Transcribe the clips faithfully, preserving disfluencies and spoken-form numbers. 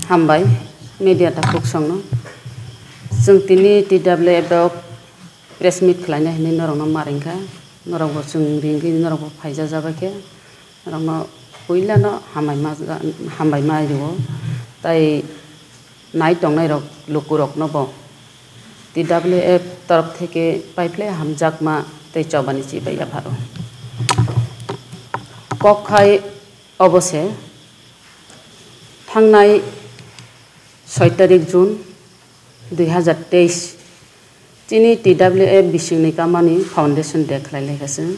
Hambai, media takhuk songno. Chwng tini T W F rok press meet khlaina hinwi norokno maringkha. Norokbo chwng ringwi norokbo phaija jabaikhe. Norokno puilano hambai ma, hambai ma rwo. Tai nai tongnairok lukuroknobo T W F torop theke paiphlai hamjakma tei chobani chibai yapharo. Kok hai obo se, thangnai soi tarik June dui hazar teis chini T W F bisingni kamani foundation day khlai laikha chwng.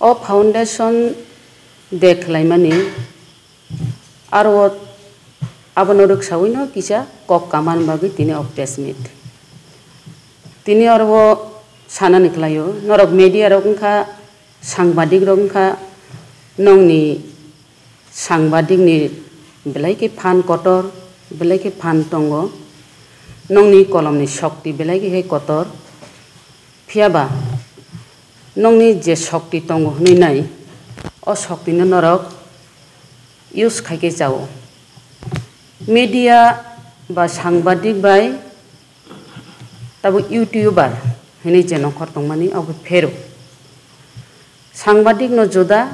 O foundation day khlaimani aro abono rwksawino kisa kok kamani bagwi tini o press meet. Tini oro o sanani khlaio, norok media rok wngkha, sangbadik rok wngkha, nongni sangbadik ni belai khe phan kotor, belai khe phan tongo, nongni kolomni shokti belai khe kotor, phiyaba nongni je shokti tongo hwnwi nai, o shokti no norok use khai khe chao. Media ba sangbadik bai tabuk YouTuber hinwi je nongkhor tongmani abo phero. Sangbadik no juda,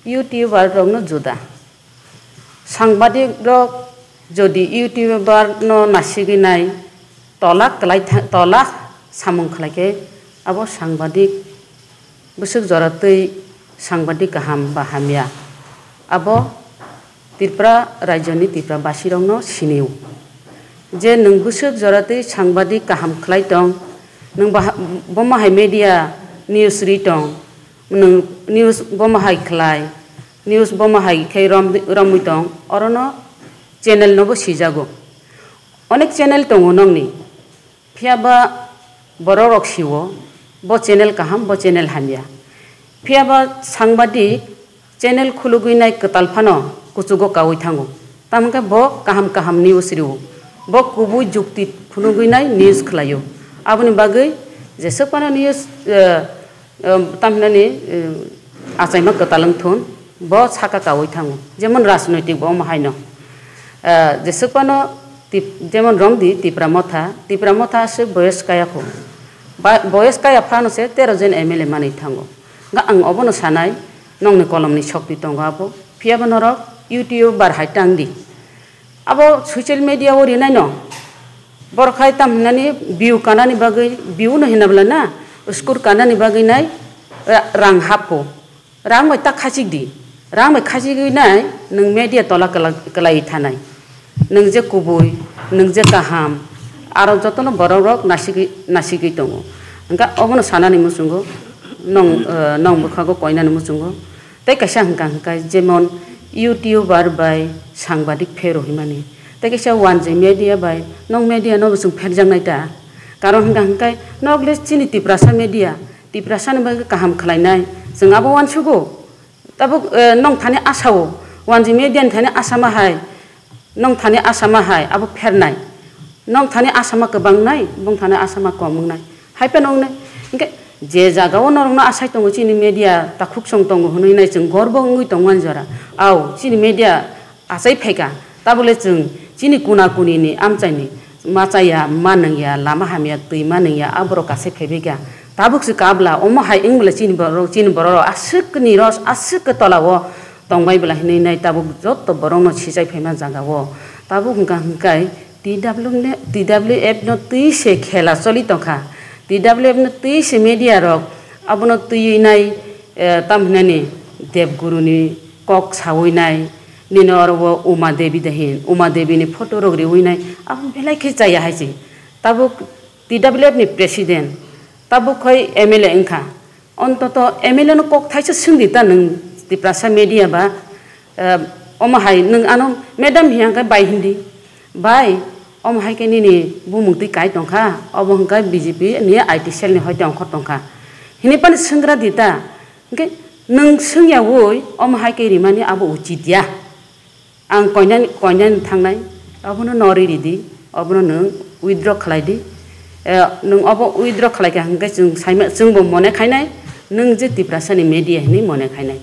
YouTuber rok no juda. Sangbadik rok jodi YouTuber no nasigwi nai tola kwlai tha-, tola samung khlai khe abo sangbadik bwswk jora twi sangbadik kaham ba hamya abo Tripura rajyoni Tripura basirokno sinio. Je nwng bwswk jora twi sangbadik kaham khlai tong, nwng baha-, bomo hai media news ri tong, nwng news bomo hai khlai, news bomo hai khe rom-, romwi tong, orono channel nobo sijago. Onek channel tongo nongni. Phiyaba borok rok siwo, bo channel kaham, bo channel hamya. Phiyaba sangbadik channel khulugwi nai kwtal phano kuchugo kaui thango. Tamo khe bo kaham kaham news rio. Bo kubui jukti phunugwi nai news khlaio. Aboni bagwi jeswk phano news, eh, Em, tamhinani, em, achaima kwtal wng thun, bo saka kaui thango. Jemon rajnoitik bo omo haino. Eh, jeswk phano tip-, jemon romdi Tipra Motha, Tipra Motha aswk boyes kaya kho. Ba, boyes kaya phano se tero jon M L A manwi thango. Ga ang obono sanai, nongni kolomni shokti tongo abo. Phiyaba norok YouTuber hai tangdi. Abo social media o rinai no. Borok hai tam hinani view kanani bagwi, view no hina bwla na, score kanani bagwi nai ra-, rang hapko. Rang bai ta khachik di. Rang bai khachigwi nai nwng media tola kwla-, kwlai thanai. Nwng je kubui, nwng je kaham, aro jotono borok rok nasigwi, nasigwi tongo. Hwnkhe obono sanani muchungo, nong, eh, nong bwkhago koinani muchungo. Tei kaisa hwnkha hwnkhe jemon YouTuber bai sangbadik phero himani. Tei kaisa wanjwi media bai, nong media no bo chwng pherjaknai ta. Karon hwnkha hwnkhe nok le chini Tiprasa media, Tiprasa ni bagwi kaham khlainai. Chwng abo uansugo. Tabuk, eh, nong thani asao, wanjwi media ni thani asama hai. Nong thani asama hai abo phernai. Nong thani asama kwbangnai, bong thani asama kom wngnai. Hai phano wngnai. Hinkhe je jagao norokno asai tongo chini media takhuk song tongo hwnwi nai chwng gorbo wngwi tongmani jora. Au, chini media achai phaikha. Tabole chwng chini kuna kunini amchaini machaya, manwngya, lama hamya, twi manwngya, aborok achai phaibaikha. Tabuk se kabla, omo hai wng bwle chini borok, chini borok rok aswk ni ros, aswk tolao tongbai bwla hinwi nai tabuk jotto borokno sichai phaima jagao. Tabuk hwnkha hwnkhe T W ne, T W F no twi se khela choli tongkha. T W F no twi se media rok abono twiwi nai, eh, tam hinani Debguru ni kok sawi nai, nini oro o Uma Devi de hin, Uma Devi ni photo rok riwi nai, abo belai khe chaya hai se. Tabuk T W F ni president, tabuk khoi M L A wngkha. Ontoto M L A no kok thaisa swngdi ta nwng Tiprasa media ba, eh, omo hai nwng ano madam hiya khe bai hindi. Bai, omo hai khe nini bumung twi kai tongkha, obo hwnkhe B J P ni I T cell ni hoite ongkhor tongkha. Hini phano swnggra di ta. Hwnkhe nwng swngyaui omo hai khe rimani abo uchit ya. Ang koinani, koinani thangnai, obono no ri ridi, obono nwng withdraw khlai di. Eh, nwng obo withdraw khlai kha hwnkhe chwng saima, chwngbo mone khainai, nwng je Tiprasani media hinwi mone khainai.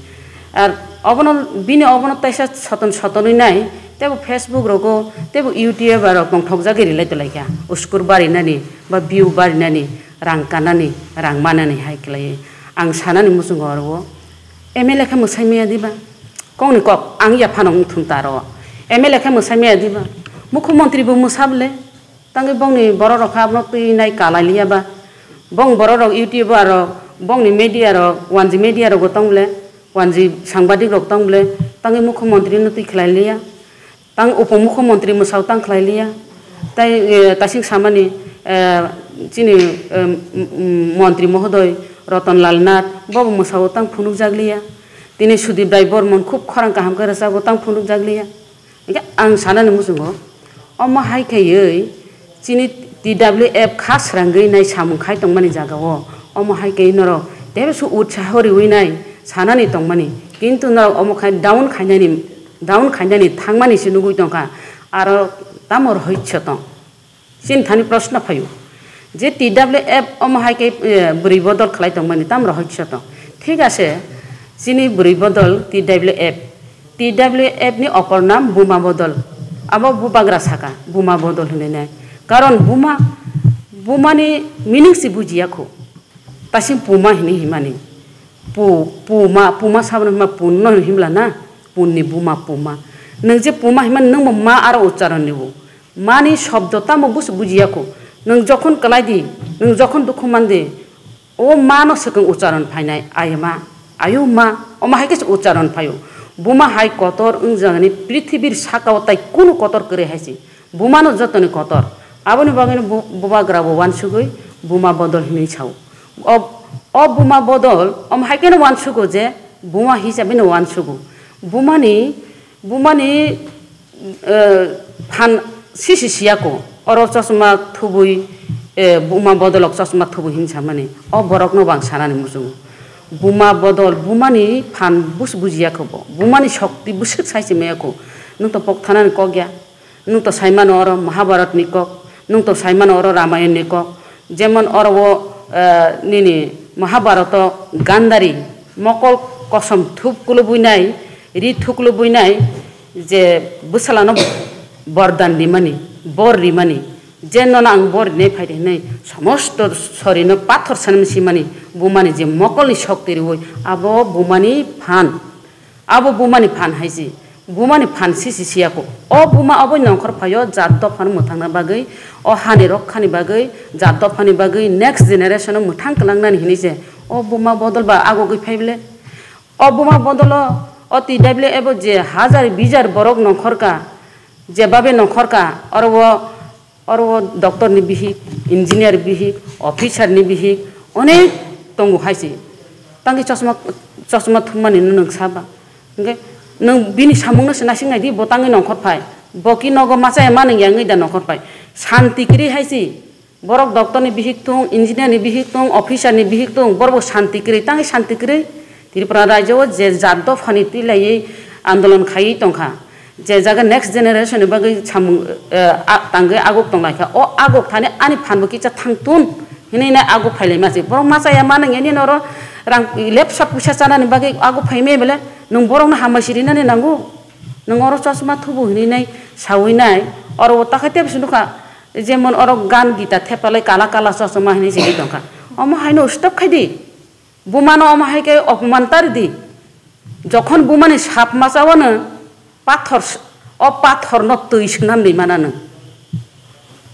Ar Obono, bini obono taisa soton sotonwi nai, tebo Facebook rogo, tebo YouTube rok tongthokjagwi rilai tolaikha. Uskur barinani, ba view barinani, rang kanani, rang manani hai khlaiwi. Ang sanani muchungo oro o M L A khe mwsai maya diba? Kokni kok, ang yaphano wngthung ta aro o. M L A khe mwsai maya diba? Mukhyamantri bo mwsa bwle? Tangwi bongni borok rok kha abono twi nai kalai liya ba? Bong borok rok YouTube aro bongni media rok, wanji media rogo tong bwle? Wanji sangbadik rok tong bwle? Tangwi mukhyamantri no twi khlai liya? Tang upomukhyamantri mwsao tang khlai liya. Tai, eh, tasing samani, eh, chini, eh, m-, m-, montri mohodoi Ratan Lal Nath, bobo mwsao tang phunukjak liya. Tini Sudip Rai Bormon khub khorang kaham khe rwchabo, tang phunukjak liya. Hingke ang sanani muchungo, omo hai khaiwi chini T W F kha srangwi nai samung khai tongmani jagao, omo hai khaiwi norok teibo su utsaho riwi nai sanani tongmani, kintu norok omo khai down khainani, down khainani thangmani se nugwi tongkha, aro tamo rohorso tong? Chini thani proshno phaio je T W F omo hai khe, eh, bwrwi bodol khlai tongmani tamo rohorso tong? Thik ase, chini bwrwi bodol T W F, T W F ni opor nam Buma Bodol. Abo bubagra saka, Buma Bodol hinwi nai. Karon Buma, Buma ni meaning se bujiya kho. Tasing Puma hinwi himani. Pu-, Puma, Puma saboni hima Pun no himla na? Pun ni Buma Puma. Nwng je Puma himani, nwng bo ma aro ucharon ni bo. Mani shobdo tamo busu bujiya kho. Nwng jokhon kwlai di, nwng jokhon dukhu man di, o ma no swkang ucharon phainai, ayo ma, ayo ma, omo hai khe se ucharon phaio. Buma hai kotor wngjagani prithibir sakao tai kunu kotor kwrwi hai se. Buma no jotoni kotor. Aboni bagwi no bu-, bubagra bo wansugwi Buma Bodol hinwi sao. O, o Buma Bodol, omo hai khe no wansugo je Buma hisabe no wansugo. Bumani, Bumani, eh, phan sisi siya ko. Oro chosma thubui, eh, Buma Bodolok chosma thubui hin samani. O borok no bo ang sanani muchungo. Buma Bodol, Bumani phan bus bujiya kho bo. Bumani shokti bwswk sai se maya kho. Nwng to pok thanani kok ya. Nwng to saimano oro Mahabharat ni kok, nwng to saimano oro Ramayan ni kok. Jemon oro o, eh, nini Mahabharat o Gandhari mokol kosom thup kulubui nai, ri thuklubui nai, je bwsala no bordan rimani, bor rimani, je nono ang bor rinai phai di hinwi somosto sorino pathor sanwi simani, Bumani je mokolni shokti riwi, abo Bumani phan. Abo Bumani phan hai se, Bumani phan sisi siya kho. O Buma obo nongkhor phaio jat dophano mwthangna bagwi, o hani rokkhani bagwi, jat dophani bagwi, next generation o mwthang kwlangnani hinwi se o Buma Bodol ba agogwi phai bwle. O Buma Bodolo o T W F o je hajar bijar borok nongkhor ka, je babe nongkhor ka, oro o Oro o doctor ni bihik, engineer bihik, officer ni bihik, onek tongo hai se. Tangwi chosma, chosma thumani no nwng saba. Hingke nwng bini samung no se naising nai di, bo tangwi nongkhor phai. Bo ki nogo machaya manung ya wngwi da nongkhor phai. Shanti kwrwi hai se. Borok doctor ni bihik thung, engineer ni bihik thung, officer ni bihik thung, borok bo shanti kwrwi, tangwi shanti kwrwi. Tripura rajyo o je jat dophani twi laiwi andolon khaiwi tongkha. Je jaga next generation ni bagwi samung, eh, a-, tangwi aguk tonglaikha. O aguk thani ani phanbo kisa thangtun hinwi nai aguk phailaima se. Borok machaya manung ya nini oro rang lepsa puisa chanani bagwi aguk phaimaya bele nwng borokno hambai sirinani nango. Nwng oro chosma thubu hinwi nai sawi nai. Oro o takhai tebsi nukha, jemon oro gan gita thepalai kala kala chosma hinwi sigi tongkha. Omo haino stop khai di. Bumano omo hai khe opoman ta rw di. Jokhon bumani sap masa o nwng pathor s-, o pathor no twi swnam ri mana nwng.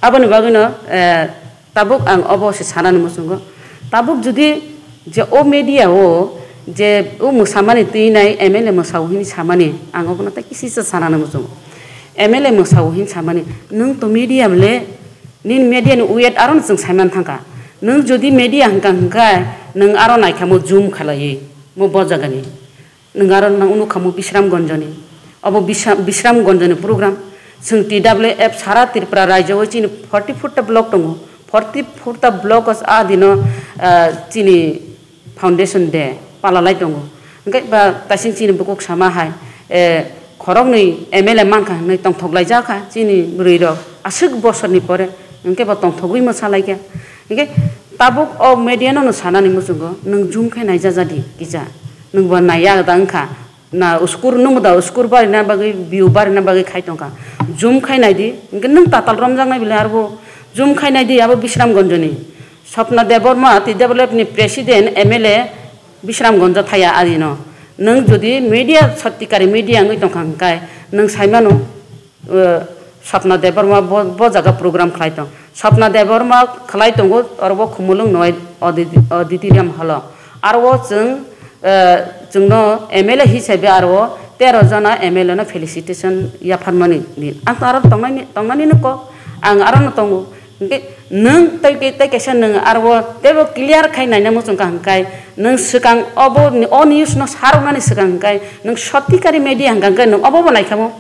Aboni bagwi no, eh, tabuk ang obo se sanani muchungo. Tabuk judi je o media o je o mwsamani twi nai M L A mwsao hini samani, ang obono tei kisi se sanani muchungo. M L A mwsao hini samani, nwng to media le, nini media ni weight aro no chwng saiman thangkha. Nwng jodi media hwnkha hwnkhe nwng aro naikha mo zoom khalaiwi mo bo jagani. Nwng aro nang nukha mo Bisramganjani. Obo Bisra-, Bisramganjani program. Chwng T W F sara Tripura rajyo o chini forty four ta block tongo. Forty four ta block o a dino, ah, chini Foundation Day palalai tongo. Hwnkhe ba taising chini bukhuk sama hai, eh, khoroknwi M L A mankha hwnwi tongthok laijak kha chini bwrwi rok aswk bosor ni pore, hwnkhe bo tongthogwi mwsa laikha. Hwnkhe tabuk o media no no sanani muchungo, nwng zoom khe naija jadi kisa, nwng bo naiya da wngkha. Na uskur nung da uskur barina bagwi biu barina bagwi khai tongkha. Zoom khai naidi, hwnkhe nung tatal romjaknai bile arbo zoom khai naidi abo Bisramganjni. Swapna Debbarma T W F ni president M L A Bisramganj thaya adino. Nung jodi media sottikari media wngwi tongkha hwnkhe nung saimano, eh, Swapna Debbarma bo, bo jaga program khlai tong. Swapna Debbarma khlai tongo oro bo Khumulwng noi audi-, auditorium hall o. Aro o chwng, eh, chwngno M L A hisabe aro o tero jona M L A no felicitation yapharmani din. Ang to aro tongnani, tongnani no kok, ang aro no tongo. Hwnkhe nwng tei ke-, tei kaisa nwng aro o teibo clear khai naina muchung kha hwnkhe nwng swkang obo ni, o news no saroknani swkang hwnkhe nwng sottikari media hwnkha hwnkhe nwng obo bo naikhamo.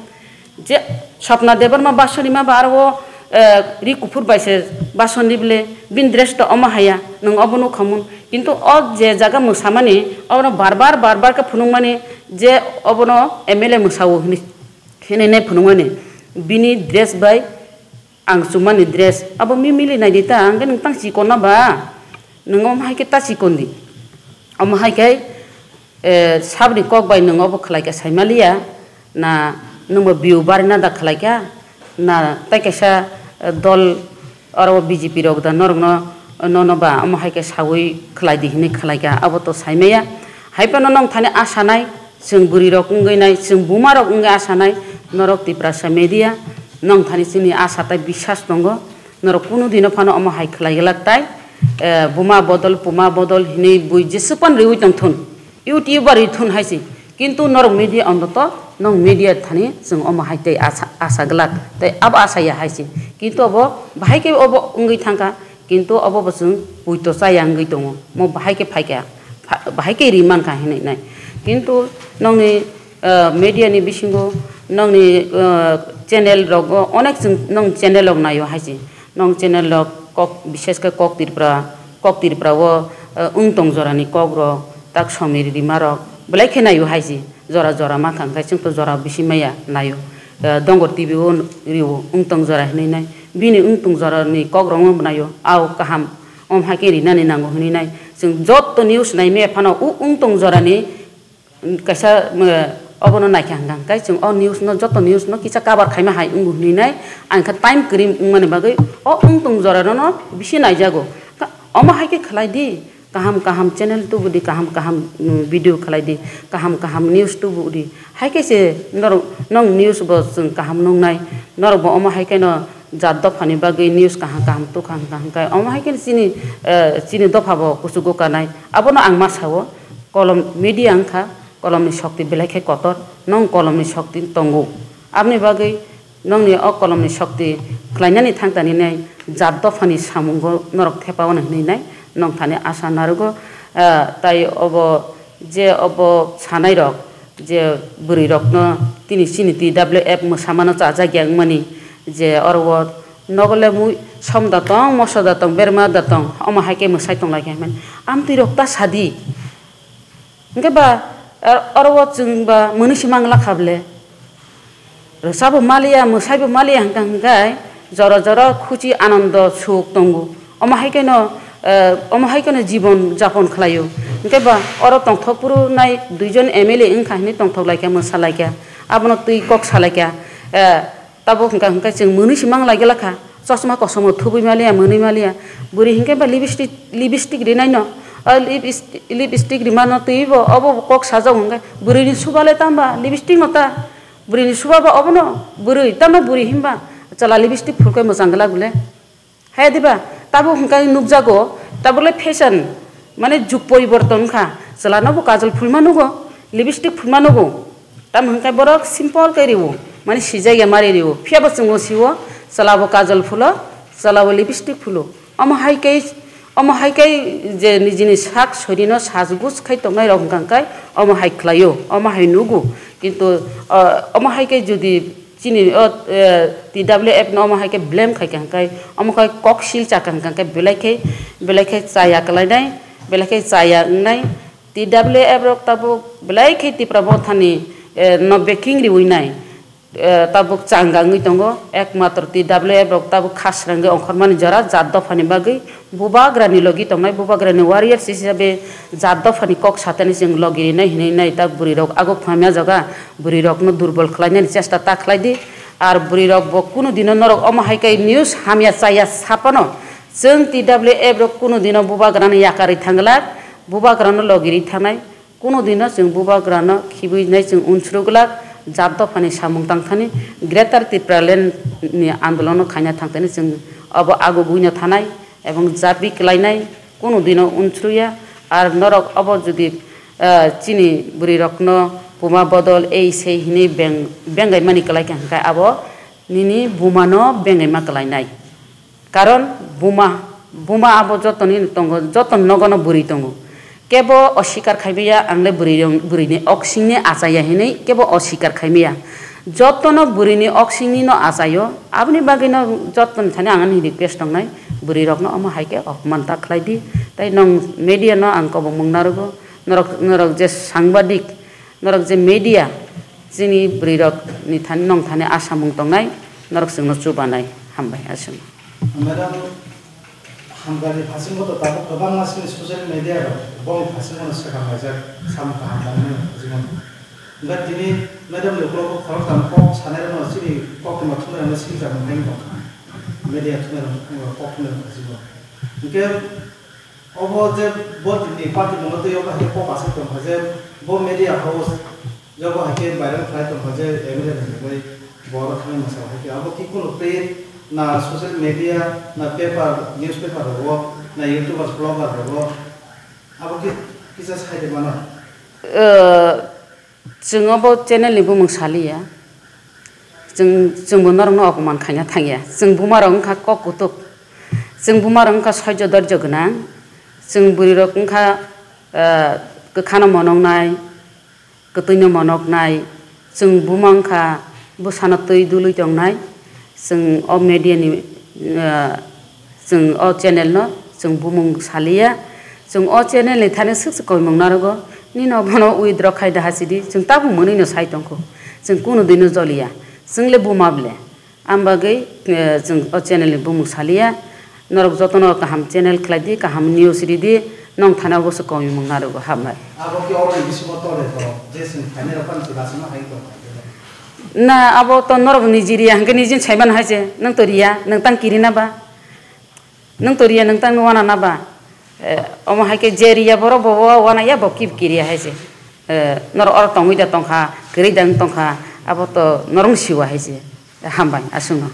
Je Swapna Debbarma basoni ma ba aro o, eh, ri kuphur bai se basoni bile bini dress to omo haya nwng obo nukha mun. Kintu o je jaga mwsamani obono bar bar, bar bar khe phunukmani je obono M L A mwsao hinwi, hinwi nai phunukmani. Bini dress bai ang chumani dress abo mi mili naidi ta, hwnkhe nwng tang chikon na ba? Nwng omo hai khe ta chikon di. Omo hai khe, eh, saboni kok bai nwng obo khlai kha saimaliya, na nwngbo biu barina da khlai kha, na tei kaisa, eh, dol oro B J P rok da norokno, nono ba omo hai khe saui khlai di hinwi khlai kha, abo to saimaya. Hai phano nong thani asa nai, chwng bwrwi rok wngwi nai, chwng buma rok wngwi asa nai, norok Tiprasa media, nong thani chini asa tei biswas tongo, norok kunu dino phano omo hai khlai glak tai, eh, buma bodol, puma bodol hinwi bui jeswk phano riui tong thun. YouTuber ri thun hai se, kintu norok media ontoto nong media thani chwng omo hai tei asa, asa glak tei abo asa ya hai se, kintu obo bahai khe obo wngwi thangkha, kintu obo bo chwng puito chaya wngwi tongo, mo bahai khe phaikha, pha-, bahai khe ri mankha hinwi nai, kintu nongni, ah, media ni bisingo nongni, ah, channel rogo onek chwng nong channel rok naio hai se, nong channel rok kok, bishesh khe kok Tripura, kok Tripura o, ah, wng tong jorani kok rok. Tak Samir rima rok belai khe naio hai se, jora jora ma kha, hwnkhe chwng to jora bisi maya naio. Eh, Dongor T V o rio wng tong jora hinwi nai, bini wng tong jora ni kok rok no bo naio, ao kaham, om hai khe rinani nango hinwi nai. Chwng joto news nai maya phano o wng tong jora ni kaisa, eh, obono naikha hwnkha hwnkhe chwng o news no, joto news no kisa cover khaima hai wngo hinwi nai, ang khe time kwrwi wngmani bagwi o wng tong jora no no bisi naijago. Omo hai khe khlai di, kaham kaham channel tubu di, kaham kaham, mm, video khlai di, kaham kaham news tubu di. Hai khe se norok, nong news bo chwng kaham nung nai. Norok bo omo hai khe no jat dopha ni bagwi news kaham kaham tukha hwnkha hwnkhe omo hai khe chini, eh, chini dopha bo kuchugo kanai. Abono ang ma sao, kolom media wngkha, kolom ni shokti belai khe kotor, nong kolom ni shokti tongo. Aboni bagwi nongni o kolomni shokti khlainani thangtani nai jat dophani samungo norok thepa-o hinwi nai nong thani asa narugo. Ah, tai obo je obo sanairok je bwrwirokno tini chini T W F mwsamano chajakya wngmani je oro o nogo le mui som da tong, moso da tong, berma da tong, omo hai khe mwsai tong lai khe hinmani. Amtwirok ta sadi. Hwnkhe ba, ar-, oro o chwng ba mwnwi se mang lakha bwle. Rwchabo maliya, mwsaibo maliya hwnkha hwnkhe jora jora khuchi anondo suk tongo. Omo hai kheno, eh, omo hai kheno jibon japon khlaio. Hwnkhe ba oro tongthok phuru nai duijon M L A wngkha hinwi tongthok laikha, mwsa laikha. Abono twi kok sa laikha. Eh, Tabuk hwnkha hwnkhe chwng mwnwi se mang lai glak kha. Chosma kosom rok thubui maliya, mwnwi maliya. Bwrwi hwnkhe ba lipstick, lipstick rinai no. O lipstick, lipstick rimano twibo obo kok sajak hwnkhe bwrwini suba le tamba lipstick no ta. Bwrwini suba ba obono bwrwi, tamo bwrwi hinba chwla lipstick phulkhe mwchang glak bwle. Hai diba? Tabuk hwnkhe nukjago, tabuk le fashion, mane jug poriborton wngkha. Chwla no bo kajol phulma nugo, lipstick phulma nugo. Tamo hwnkhe borok simple khe riwo, mane sijak ya mari riwo. Phiya bo chwngno siwo, chwla bo kajol phulo, chwla bo lipstick phulo. Omo hai khe, omo hai khe je nijini sak soirino sajguj khai tongnai rok hwnkha hwnkhe omo hai khlaio, omo hai nugo. Kintu, ah, omo hai khe jodi Chini o, eh, T W F no omo hai khe blame khai kha hwnkhe, omo khai kok sil cha kha hwnkhe belai khe, belai khe chaya kwlainai, belai khe chaya wngnai. T W F rok tabuk belai khe Tipra Mothani, eh, no backing riwi nai. eh, tabuk changangwi tongo, ekmatro T W F rok tabuk khasrangwi ongkhormani jora jat dophani bagwi bubagrani logi tongnai, bubagrani warriors hisabe jat dophani kok satani chwng logi rinai hinwi nai ta bwrwi rok aguk phamya jaga bwrwi rokno durbol khlainani chesta ta khlai di. Ar bwrwi rok bo kunu dino norok omo hai khe news hamya chaya sapano chwng T W F rok kunu dino bubagrano yakarwi thangwlak, bubagrano logi ri thangnai. Kunu dino chwng bubagrano khibwi nai chwng unsuru glak, jat dophani samung tangthani Greater Tipraland ni andolono khaina thangthani chwng obo agugwino thanai ebong jabi kwlainai kunu dino unsuruya. Ar norok obo jodi, ah, chini bwrwi rokno buma bodol ei sei hinwi beng-, bengaimani kwlaikha hwnkhe abo nini bumano bengaima kwlainai. Karon buma, buma abo jotoni tongo, joto nogono bwrwi tongo. Kebo osikar khaimaya, ang le bwrwi rong, bwrwini oksingni achaya hinwi kebo osikar khaimaya. Jotono bwrwini oksingni no achayo, aboni bagwi no jotoni thani ang ani request tongnai, bwrwi rokno omo hai khe opman ta khlai di. Tai nong media no ang kobongmung narwgo, norok, norok je sangbadik, norok je media, chini bwrwi rok ni thani nong thani asamung tongnai, norok chwngno chubanai. Hambai aswk. Madam, hamkani phasingo to tabuk kwbangma chini social media rok boni phasingo no swkang laijak, samung kaham tangmani phasingo. Hwnkhe tini madam ni ukologo khoroktham kok sanai rokno chini koktwma thumnairokno sinijak mungwi tongkha. Media thumnairok kok thumnairok phasingo. Hwnkhe obo je bo tini party mungno twiwi obo hai kok aswk tongkha je bo media house jogo hai khe viral khlai tongkha je M L A ni hwnwi bo oro thangwi masa hai khe abo ki kunu print na social media na paper, newspaper rogo na YouTubers, blogger rogo abo ki kisa sai de mano. Eh, chwng obo channel ni bumung saliya. Chwng, chwngbo norokno opman khaina thangya. Chwng bumarok wngkha kok kutuk. Chwng bumarok wngkha soijo dorjo gwnang. Chwng bwrwirok wngkha, eh, kwkhano monoknai, kwtwino monoknai. Chwng buma wngkha bwsano twi dului tongnai. Chwng o media ni, eh, Chwng o channel no chwng bumung saliya. Chwng o channel ni thani swk swk koimung narwgo. Nino bono withdraw khai da hachidi. Chwng tabuk mwnwi no sai tongkho. Chwng kunu dino joliya. Chwng le buma ble. Am bagwi, eh, chwng o channel ni bumung saliya. Norok jotono kaham channel khlai di, kaham news ri di. Nong thani obo se koimung narwgo. Hambai. Abo khe oro ni bisingo tole to. Je chwng phainai rok phano chwla chwngno hai tong. Na abo to norok niji riya hwnkhe niji saimano hai se. Nwng to riya, nwng tang kiri na ba? Nwng to riya, nwng tang wana na ba? Eh, omo hai khe je riya borok bo, bo wana ya, bo kib kiriya hai se. Eh, norok oro tongwi da tongkha, kwrwi da wng tongkha, abo to norok siwa hai se. Hambai, aswkno.